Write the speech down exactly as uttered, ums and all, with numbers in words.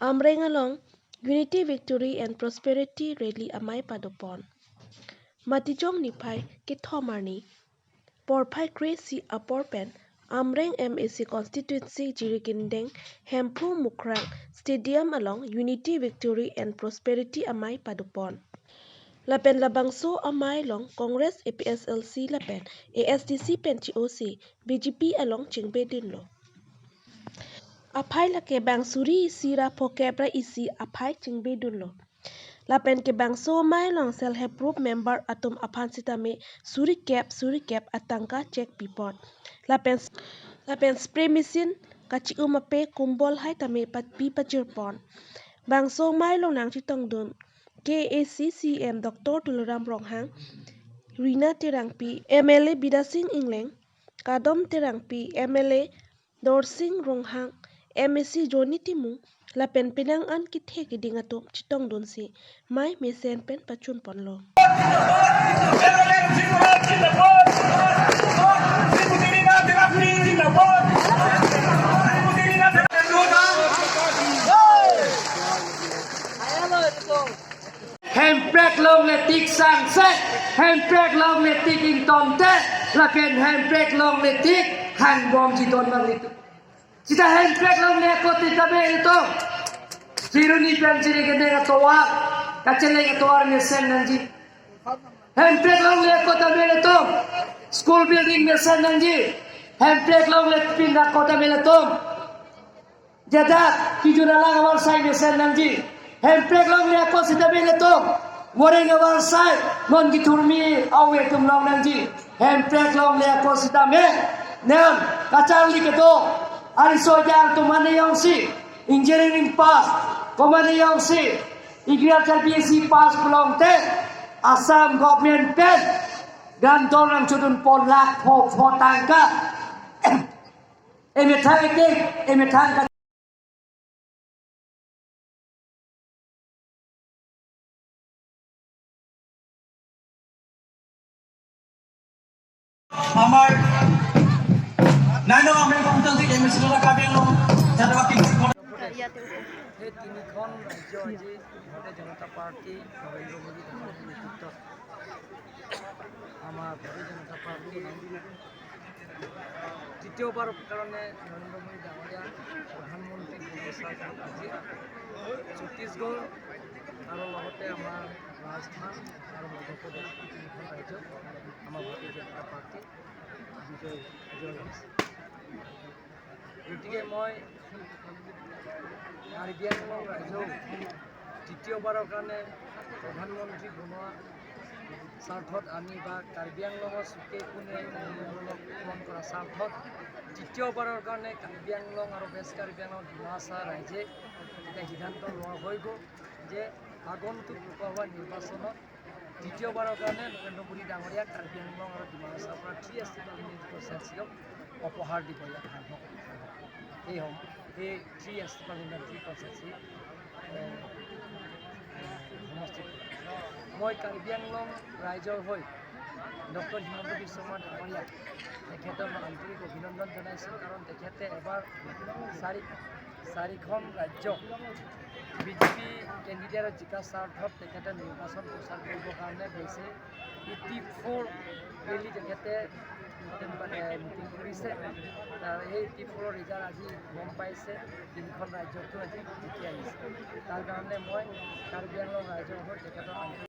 Amreng along Unity Victory and Prosperity Rally amei padopon. Matijong niphai kethom arni porphai kre-isi apor pen Amreng M A C constituency Jirikindeng Hemphu Mukrang Stadium along Unity Victory and Prosperity amei padopon. Lapen labangso amei along Congress, A P H L C lapen A S D C pen chi-o si B J P along chingbedunlo. Aphai lake bang suri isi ra phokep ra isi aphai chingbedunlo. Lapen ke bangso amei along self help group member atum aphan sitame suri kep suri kep atangka chek pipon. Lapen lapen spray machine kachi-um ape kumbol hai tame patpi pachirpon. Bangso amei along nangchetongdun K A A C C M Doctor Tuliram Ronghang, Rina Terangpi, M L A Bidya Sing Engleng, Kadom Terangpi, M L A Dorsing Ronghang, M A C Johnny Timung, lapen penang an kethe keding atum chetongdunsi amei mesen pen pachunponlo. Hemprek longle tik sangse, Hemprek longle tik ingtonte, lapen Hemprek longle tik hangbomji don nanglitum. Sita Hemprek longle ako sitame ilitum Jiruni pen Jirikindeng atovar, kacheleng atovar mesen nangji. Hemprek longle ako sitame ilitum school building mesen nangji. Hemprek longle pin ako sitame ilitum jadak kijun alang avarsai mesen nangji. Hemprek longle ako sitame ilitum waring avarsai non kithurmi awe atum long nangji. Hemprek longle ako sitame non kacharli kedo ariso jang atum mane jongsi engineering pass, komane jongsi agriculture B S C pass pulote Assam government pen grant dor nangchodunpon lakh pho pho tangka. Emethang eke, emethang ka. আমাৰ নাইনৰ আমি পঞ্চাশ M S ৰ কাৰ্বি আংলং জাতীয় বাসী সেই তিনিখন ৰাজ্য আজি ভাৰতীয় জনতা পাৰ্টি নৰেন্দ্ৰ মোদী ডাঙৰীয়াৰ নেতৃত্বত আমাৰ ভাৰতীয় জনতা পাৰ্টি তৃতীয়বাৰৰ কাৰণে নৰেন্দ্ৰ মোদী ডাঙৰীয়া প্ৰধানমন্ত্ৰী বনাৰ স্বাৰ্থত আজি ছত্তীশগড় আৰু লগতে আমাৰ ৰাজস্থান আৰু মধ্য প্ৰদেশ এই তিনিখন ৰাজ্যত আমাৰ ভাৰতীয় জনতা পাৰ্টি বিজয়, বিজয় হৈছে। গতিকে মই কাৰ্বি আংলং ৰাইজক তৃতীয়বাৰৰ কাৰণে প্ৰধানমন্ত্ৰী বনোৱা স্বাৰ্থত আমি বা কাৰ্বি আংলঙৰ চুকে কোণে মংগলক পূৰণ কৰা স্বাৰ্থত তৃতীয়বাৰৰ কাৰণে কাৰ্বি আংলং আৰু ৱেষ্ট কাৰ্বি আংলং ডিমা হাছাও ৰাইজে এটা সিদ্ধান্ত লোৱা হৈ গ'ল যে আগন্তুক লোকসভা নিৰ্বাচনত তৃতীয়বাৰৰ কাৰণে নৰেন্দ্ৰ মোদী ডাঙৰীয়া কাৰ্বি আংলং আৰু ডিমা হাছাওৰ পৰা থ্ৰী এছ টি পাৰ্লিমেণ্ট কনষ্টিটুৱেঞ্চিক উপহাৰ দিব ইয়াত সাংসদ। এই সম-, এই থ্ৰী এছ টি পাৰ্লিমেণ্ট থ্ৰী কনষ্টিটুৱেঞ্চি, এ, এ, সমষ্টিত মই কাৰ্বি আংলং ৰাইজৰ হৈ ডক্টৰ হিমন্ত বিশ্ব শৰ্মা ডাঙৰীয়া তেখেতক মই আন্তৰিক অভিনন্দন জনাইছোঁ, কাৰণ তেখেতে এবাৰ চাৰি, চাৰিখন ৰাজ্য বি জে পি কেণ্ডিডেটৰ জিকা স্বাৰ্থত তেখেতে নিৰ্বাচন প্ৰচাৰ কৰিবৰ কাৰণে গৈছে। এইটি ফ'ৰ ৰেলী তেখেতে মিটিং, মানে, মিটিং কৰিছে। তাৰ সেই এইটি ফ'ৰৰ ৰিজাল্ট আজি গম পাইছে, তিনিখন ৰাজ্যতো আজি জিকি আহিছে। তাৰ কাৰণে মই কাৰ্বি আংলং ৰাইজৰ হৈ তেখেতক আন্তৰিক